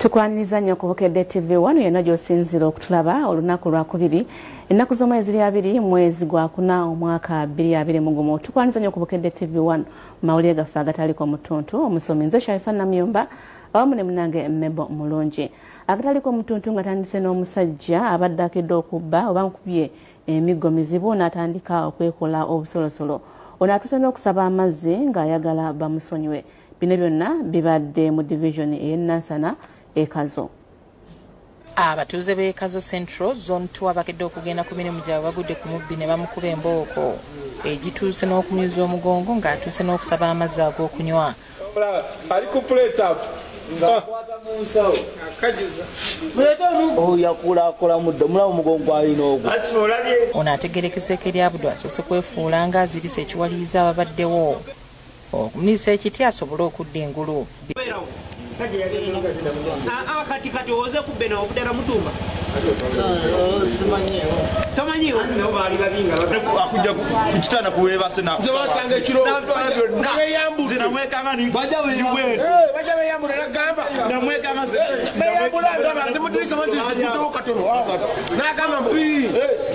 Tukwaniriza nnyo ku Bukedde TV 1 yonna gy'osinziira okutulaba olunaku lwakubiri ennaku z'omwezi 2 mwezi gwa 4 omwaka 2021. Tukwaniriza nnyo ku Bukedde TV 1 mawulire gaffe agataliko mutuntu. Omusomi nze Sharifa Namuyomba awamu ne munange Mmebo Mulungi. Agataliko mutuntu nga tandise n'omusajja abadde akedde okubba oba nkubye emiggo mizibu n'atandika okwekola obusolosolo. Ono atuuse n'okusaba amazzi ng'ayagala bamusonyiwe. Bino byonna bibadde mu division ey'e Nansana Ekazo. Abatuuze b'e Kazo Central Zone 2 abakedde okugenda ku mirimu gyabwe bagudde ku mubbi ne bamukuba embooko egituuse n'okumyuza omugongo ng'atuuse n'okusaba amazzi ag'okunywa. Ali ku plate up. Ono ategerekeseeko eri Abudu asoose kwefuula ng'azirisa ekiwaliriza ababaddewo okumuliisa ekiti asobole okudda engulu. Kati kati oze kubena okudala mutumba tomanyiwo akujja kukitanda kuwebase na basanga ekiro namwekanga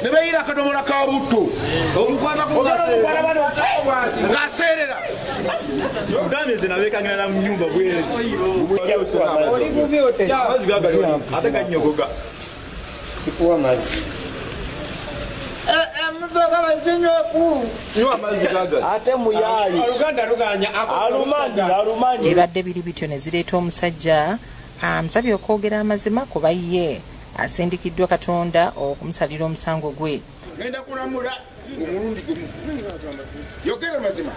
nebeeyira akadomola ka butto ng'aseerera gambye nze nabeekangira mu nyumba bwere ate ganyogoga sikuwa mazzi ate muyali alumanyi ebadde biri bityo ne zireeta omusajja amusabye okwogera amazima kuba ye asindikiddwa Katonda okumusalira omusango gwe. Ngenda kulamula omulundi gumu, yogera mazima.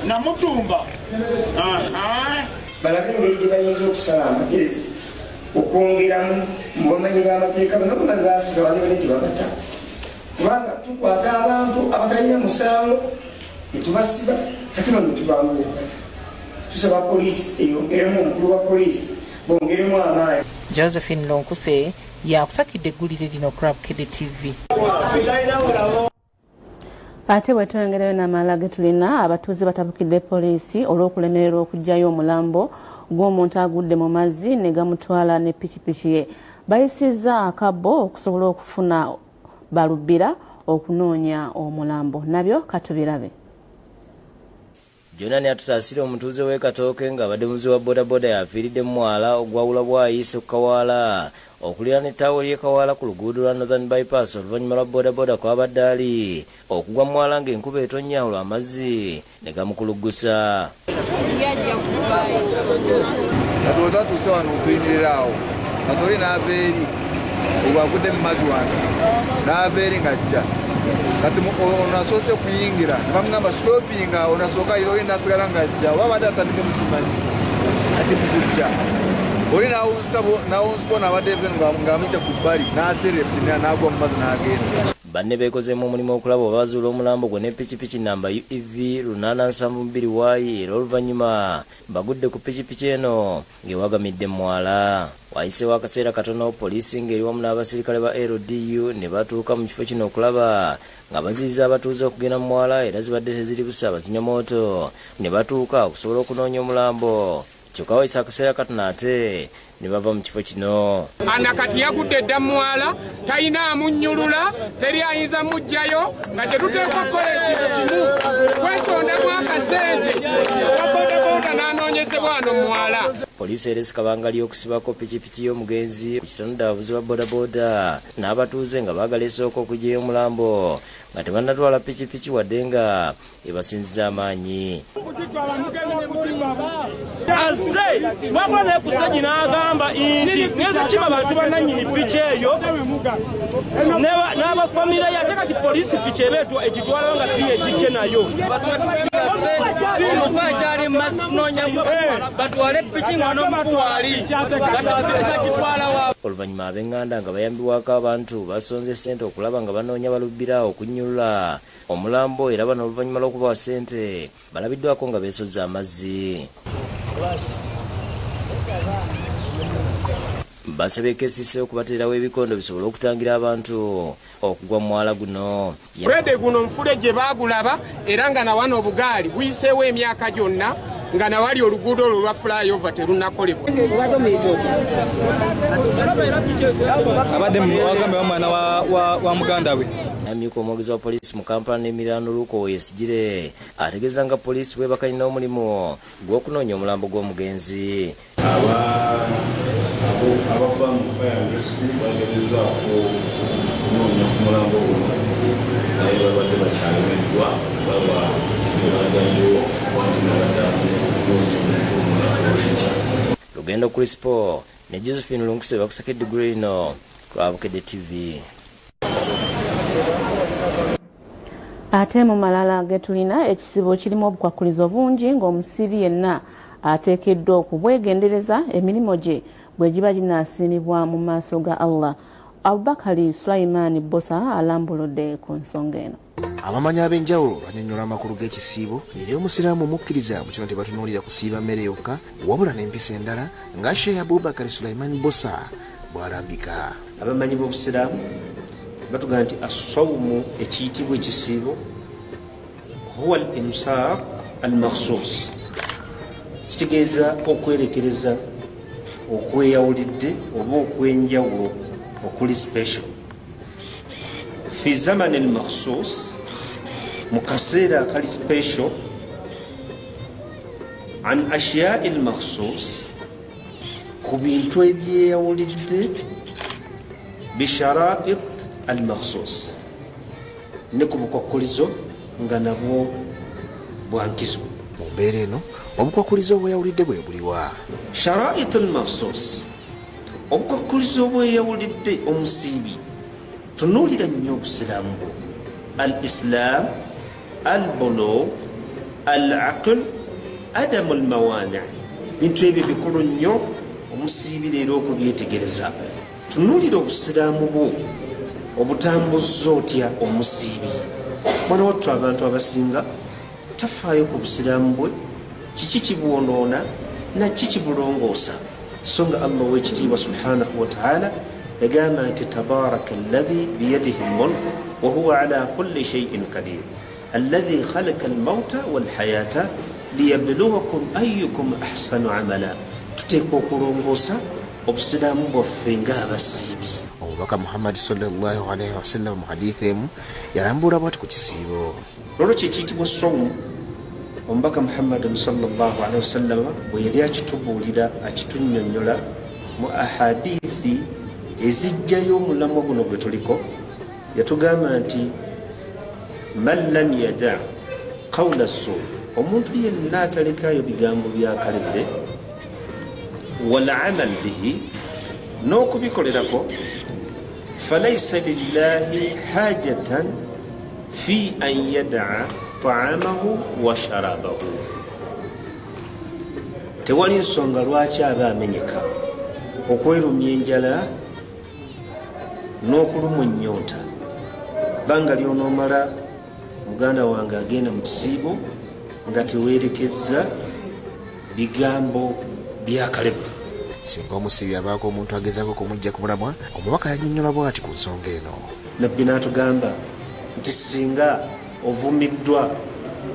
Namutumba balabe engeri gye bayinza okusala amagezi okwongeramu mu bamanyi b'amateeka bano bona basiba balebale gye babata, kubanga tukwata abantu abatalina musango ne tubasiba ate bano tubangu okubata. Tusaba poliisi eyongeremu, omukulu wa poliisi bongeremu amaanyi. Josephine Lonkuse yakusakidde eggulire lino ku Bukedde TV. Ate bwe twongerayo n'amalala ge tulina, abatuuze batabukidde poliisi olw'okulemererwa okuggyayo omulambo gw'omuntu agudde mu mazzi ne gamutwala ne pikipiki ye. Bayisizza akabbo okusobola okufuna balubbira okunoonya omulambo. Nabyo katubirabe. Jonani atusaasire omutuuze w'e Katooke ng'abadde muzi wa bodaboda yafiiridde mu mwala ogwawula Bwayise ku Kawaala okuliraana ettaawo ly'e Kawaala ku luguudo lwa Northern Bypass oluvannyuma lwa bodaboda kw'abadde ali okugwa mu mwala ng'enkuba etonnya olwo amazzi ne gamukuluggusa. Kati otatuuse wano otuyimirira awo kati oli n'ava eri ogwo agudde mu mazzi wansi n'ava eri ng'ajja kati ono asoose kuyingira ne bamugamba stopinga, ono asooka oli n'asigala ng'ajja oba abadde atamidde musimanyi kati mukujja oli n'awunzika ono abadde ng'amuyita ku bbali n'aseerera n'agwa mu mazzi n'agenda. Banne beekozeemu omulimu okulaba oba bazuula omulambo gwe ne pikipiki namba UEV 872Y era oluvannyuma bagudde ku pikipiki eno ng'ewagamidde mu mwala. Wayiseewo akaseera katono poliisi ng'eri wamu n'abasirikale ba LDU ne batuuka mu kifo kino okulaba nga baziriza abatuuze okugenda mu mwala era zibadde teziri busa abazinyamooto ne batuuka okusobola okunoonya omulambo. Kyokka wayise akaseera katono ate ne bava mu kifo kino. Ana kati yagudde dda mu mwala, talina amunnyulula, teri ayinza muggyayo, nga kye tuteekwa okukola ekintu kimu kwesondamu akasente owa bodaboda n'anoonyezebwa wano mu mwala. Poliisi erese kabangali okusibako pikipiki y'omugenzi kitonodde abavuzi ba bodaboda n'abatuuze nga baagala esooka okuggyayo omulambo nga tebannatwala pikipiki wadde nga ebasinziza amaanyi. Azze twakola naye ku stage n'agamba nti ngeze kima bantu bannannyini piki eyo n'abafamire ye, ate kati poliisi piki eba egitwalayo nga si yegijje nayo. Omufu akyali mu mazzi kunoonya batwale piki nga n'omufu waali kati piki bagitwala wa. Oluvannyuma ab'enganda nga bayambibwako abantu basonze ssente okulaba nga banoonya balubbira okunnyulula omulambo era bano oluvannyuma lw'okubawa ssente balabiddwako nga beesozza amazzi. Basabye KCC okubateerawo ebikondo bisobole okutangira abantu okugwa mu mwala guno. Fred guno nfule gye baagulaba era nga na wano obugaali buyiseewo emyaka gyonna nga nawali oluguudo olwo lwa flyover terunnakolebwa. Abadde wagambe omwana wa muganda we. Amyuka omwogezi wa poliisi mu Kampala n'emiriraano Luke Owoyesigyire ategeeza nga poliisi bw'ebakalina omulimu gw'okunoonya omulambo gw'omugenzi. Abava mu fire and rescue bagezezaako okunoonya ku mulambo guno, naye babadde bakyalemeddwa, baba tebagaddewo wandinabadde okunoonya omuntu omulala olw'enkya. Lugendo Crispo ne Josephine Lunkuse bakusaka eddiguli lino ku Bukedde TV. Ate mu malala getulina ekisibo kirimu obukwakulizo bungi ng'omusiibi yenna ateekeddwa okubwegendereza emirimu gye bwe giba ginaasiimibwa mu maaso ga Allah. Abubakari Sulaiman Bosa alambuludde ku nsonga eno. Abamanyi ab'enjawulo bannyonnyola amakulu g'ekisiibo era omusiraamu omukkiriza mu kino tebatunuulira kusiiba mmere yokka wabula n'empisa endala nga Sheikh Abubakari Sulaiman Bosa bw'alambika. Abamanyi b'obusiraamu batugamba nti assawumu ekiyitibwa ekisiibo huwa al imsak al makhsus, kitegeeza okwerekereza okweyawulidde oba okwenjawulo okuli special fi zamani al makhsus, mu kaseera akali special, an ashiyai al makhsus, ku bintu ebyeyawulidde, bisharait al makhsus, ne ku bukwakulizo nga nabwo bwankizo. Mu mbeera eno obukwakulizo obweyawulidde bwe buliwa? Sharait al makhsus, obukwakulizo obweyawulidde omusiibi tunuulira nnyo obusiraamu bwo, al islam, al bulugh, al aql, adamu al mawani, bintu ebyo bikulu nnyo omusiibi leero okubyetegereza. Tunuulira obusiraamu bwo obutambuza otya omusiibi. Mwana wattu abantu abasinga tafaayo ku busiraamu bwe, kiki kibwonoona na kiki kibulongoosa. So nga Allah ow'ekitiibwa subhanahu wa ta'ala yagamba nti tabaraka alladhi biyadihi lmulk wa huwa ala kulli shay'in qadir alladhi khalaqa almauta walhayata liyabluwakum ayyukum ahsanu amala. Tuteekwa okulongoosa obusiraamu bwaffe ng'abasiibi. Omubaka Muhammad sallallahu alaihi wasallam mu hadithi emu yalambula bw'ati ku kisiibo. Olwo kye kiyitibwa sawmu, omubaka Muhammadin sallallahu alaihi wasallam bwe yali akitubuulira akitunnyonnyola mu ahadithi ezijjayo omulamwa guno gwe tuliko, yatugamba nti man lam yada qawla zur, omuntu yenna atalekayo bigambo bya kalebere, wal amal bihi, n'okubikolerako, falaisa lillahi hajatan fi an yadaa taamahu wa sharabahu, tewali nsonga lwaki aba amenyeka okwerumya enjala n'okulumwa ennyonta. Bbanga lyonoomala muganda wange agenda mu kisiibo nga teweerekezza bigambo bya kalebu. Singa omusiibi abaako omuntu agezaako okumujja ku mulamwa, omubaka yannyonnyola bw'ati ku nsonga eno. Nabbi n'atugamba nti singa ovumiddwa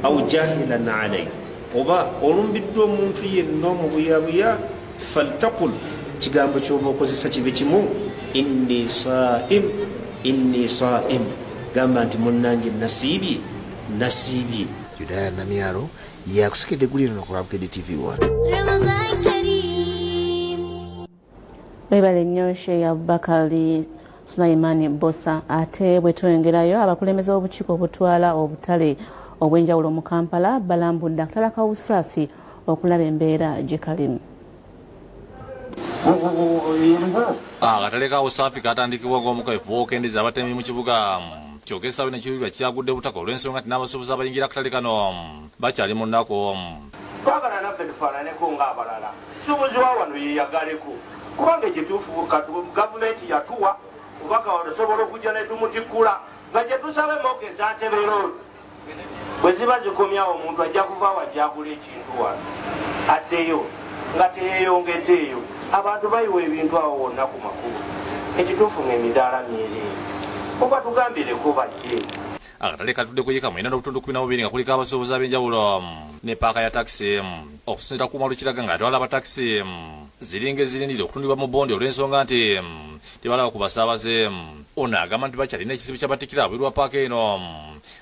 au jahilan alai, oba olumbiddwa omuntu yenna omubuyabuya, faltaqul, ekigambo ky'oba okozesa kibe kimu, inni saim, inni saim, gamba nti munnange nasiibye, nasiibye. Judaya Namyalo yakusekedde eggulire lino ku Bukedde TV1. Webale nnyo Sheikh Abubakari Sulaiman Bosa. Ate bwe twongerayo, abakulembeze b'obukiiko obutwala obutale obw'enjawulo mu Kampala balambudde akatale ka Usaafi okulaba embeera gye kalimu. Akatale ka Usaafi katandikibwa ng'omukaefu w'okendeza abatemi mu kibuga, kyokka essaawa eno ekiruubirirwa kyagudde butaka olw'ensonga nti n'abasuubuzi abayingira akatale kano bakyali mu nnaku. Twagala naffe tufaananeko ng'abalala, suubuzi wa wano yeeyagaleko, kubanga ekituufu gavumenti yatuwa kubaka osobola okujja ne tumutikkula nga gye tusaba emmoka eza Ntebe Road bwe ziba zikomyawo omuntu ajja kuva wajja agula ekintu wano addeyo nga teyeeyongeddeeyo. Abantu bayiwa ebintu awo wonna ku makubo, ekituufu ng'emidaala myereere, oba tugambireko bajje. Akatale katudde ku yiika 9.12 nga kuliko abasuubuzi ab'enjawulo ne paaka ya takisi. Okusinziira ku Malukiraga ng'atwala abatakisi ziringa ezirindira okutundibwa mu bondi olw'ensonga nti tebalaba ku basaabaze. Ono agamba nti bakyalina ekizibu ky'abatikira abweru wa paaka eno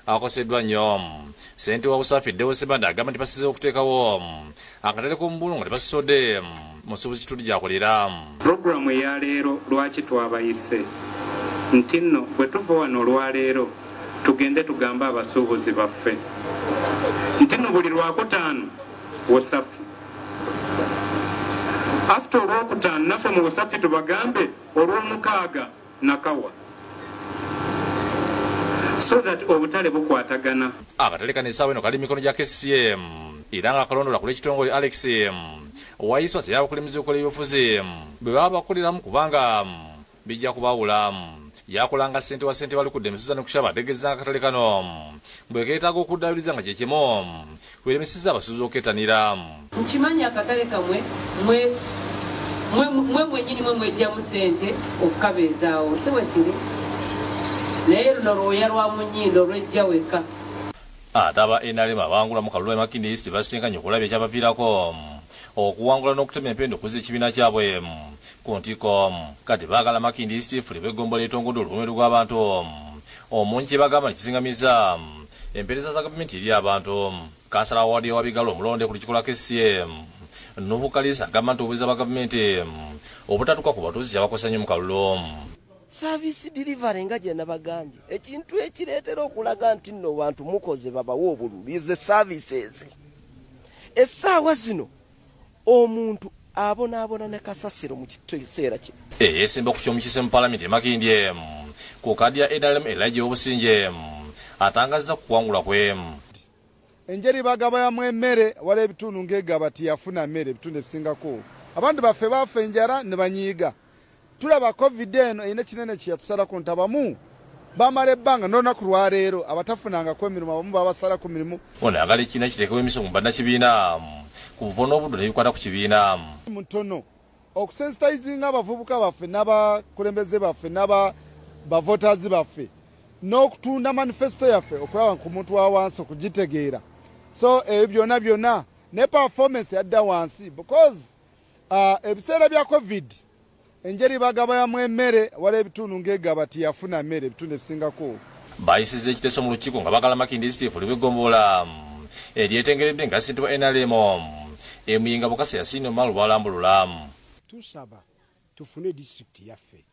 akoseddwa nnyo. Ssentebe wa Usafi Deo Ssemanda agamba nti basize okuteekawo akatale k'omubulu nga tebasosodde musuubuzi kitundu gy'akolera. Puroguramu eya leero lwaki twabayise nti nno bwe tuva wano olwaleero tugende tugambe abasuubuzi baffe nti nno buli Lwakutaano Wasafi, after Olwokutaano naffe mu Wasafi tubagambe Olwomukaaga Nakawa, so that obutale bukwatagana. Akatale kano essaawa eno kali mikono gya KCM era nga akalondola ku lw'ekitongole Alex Waiswa y'abakulembeze okukola ebyobufuzi bwe baba bakoleramu kubanga bijja kubawula. Yakolanga ssente wa ssente balukudde emisuza n'okushaba ategeeza akatale kano bwe keetaaga okuddabiriza nga kye kimu kweremesezza abasuubuzi okwetanira. Nkimanyi akatale kamwe mwe mwennyini mwe mwejjamu ssente okukabeezaawo, si bwe kiri? Naye luno lwoya lwa mu nnyindo lwejja wekka. Ate aba NRM abawangula mu kalulu e Makindye East basinkanye okulaba ekyabaviirako okuwangula n'okutema empenda okuzza ekibiina kyabwe ku ntiko. Kati baagala Makindye East efulibwe eggombolola etongodde oluwomero rw'abantu omungi kye bagamba nti kisingamiza empeereza za gavumenti eri abantu. Kansala wa wadi Wabigalo omulonde ku lukiiko lwa KCM Nuhu Kalisa agamba nti obuweereza bwa gavumenti obutatuuka ku batuuze kyabakosa nnyo mu kalulu. Service delivery nga gye nabagambye, ekintu ekireetera okulaga nti nno bantu mukoze babawe obululu ze services. Essaawa zino omuntu abonaabona ne kasasiro mu kiseera kino. Eyeesimba ku ky'omukise mu Palamenti e Makindye ku kaadi ya NRM Elijah Obusinge atangazza ku kuwangula kwe. Engeri bagabayamu emmere, waliwo ebitundu ng'egaba tiyafuna mmere, ebitundu ebisingako abantu baffe baafa enjala ne banyiiga. Tulaba COVID eno erina ekinene kye yatusalako nti abamu bamala ebbanga n'olunaku lwaleero abatafunangako emirimu abamu babasala ku mirimu. Ono ayagala ekibiina kiteekewo emiso mu bannakibiina ku buvo n'obuddo n'ebikwata ku kibiina. Mutono okusensitizinga abavubuka baffe n'abakulembeze baffe n'abavoters baffe n'okutunda manifesto yaffe okulaba ku muntu wa wansi okugitegeera. So ebyo byonna byonna ne performance yadda wansi because ebiseera bya COVID engeri bagabayamu emmere, waliwo ebitundu ng'egaba tiyafuna mmere, ebitundu ebisingako. Bayisizza ekiteeso mu lukiiko nga baagala Makindye East efulibwe eggombolola eryetengeredde nga ssentebe wa NRM Emuyinga Bukasa Yasin Omar lwalambulula. Tusaba tufune disitulikiti yaffe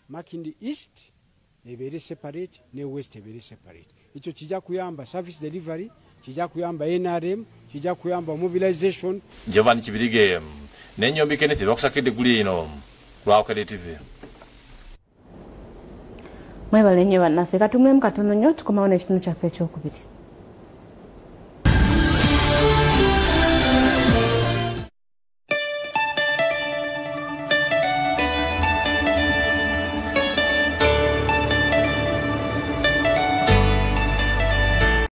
Makindye East ebeere separate ne West ebeere separate. Ekyo kijja kuyamba service delivery, kijja kuyamba NRM, kijja kuyamba mobilization. Giovanni Kibirige n'Ennyombi Kenneth bakusakidde eggulu eno lwa Bukedde TV. Mwebale nnyo bannaffe, katumulemu katono nnyo tukomawo n'ekitundu kyaffe ekyokubiri.